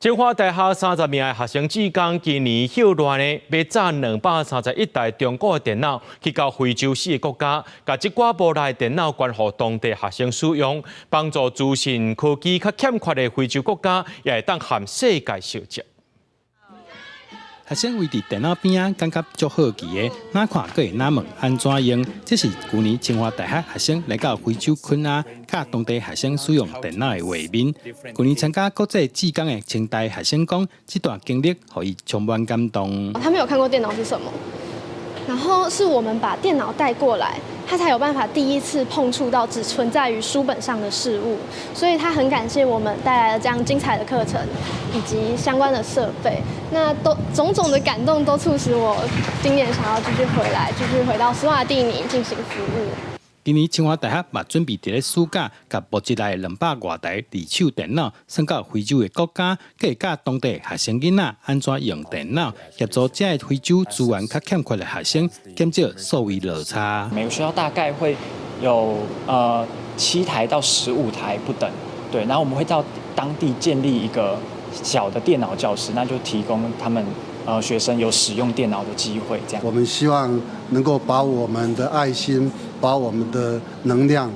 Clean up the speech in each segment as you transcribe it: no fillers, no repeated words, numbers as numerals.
清華大學30名的學生志工今年歇熱呢，欲載231台中國的電腦去到非洲四个國家，共這寡無力的電腦捐予當地學生使用，幫助資訊科技較欠缺的非洲國家，也會當和世界相接。學生圍佇電腦邊仔，感覺足好奇的，哪看閣會哪問按怎用。這是舊年清華大學學生來到非洲肯亞，教當地學生使用電腦的畫面。舊年參加國際志工的清大學生講，這段經歷予伊充滿感動。他沒有看過電腦是什麼，然後是我們把電腦帶過來，他才有辦法第一次碰觸到只存在於書本上的事物，所以他很感謝我們帶來了這樣精彩的課程以及相關的設備。那都種種的感動都促使我今年想要繼續回來，繼續回到斯瓦蒂尼進行服務。今年清華大學嘛準備佇咧暑假，共募集來的200外台二手電腦送到非洲的國家，閣會教當地學生囡仔按怎用電腦，協助這个非洲資源較欠缺的學生減少數位落差。每個學校大概會有7台到15台不等，對，然後我們會到當地建立一個小的電腦教室，那就提供他們學生有使用電腦的機會。這樣，我們希望能夠把我們的愛心，把我們的能量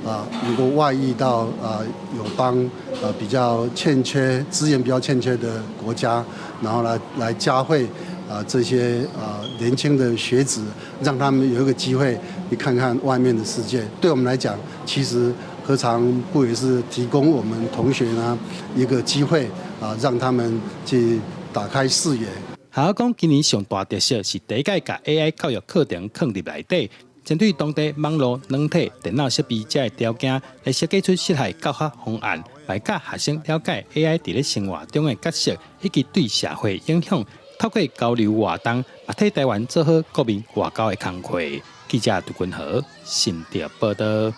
啊，能夠外溢到啊友邦比較欠缺資源比較欠缺的國家，然後來教會啊這些啊年輕的學子，讓他們有一個機會去看看外面的世界。對我們來講，其實何嘗不也是提供我們同學呢一個機會啊，讓他們去打開視野。學校講，今年上大特色是第一屆共 AI 教育課程放入內底，針對當地網路、軟體、電腦設備這个條件，來設計出適合教學方案，來教學生了解 AI 佇咧生活中的角色以及對社會影響。透過交流活動，嘛替台灣做好國民外交的工課。記者杜君豪新竹報道。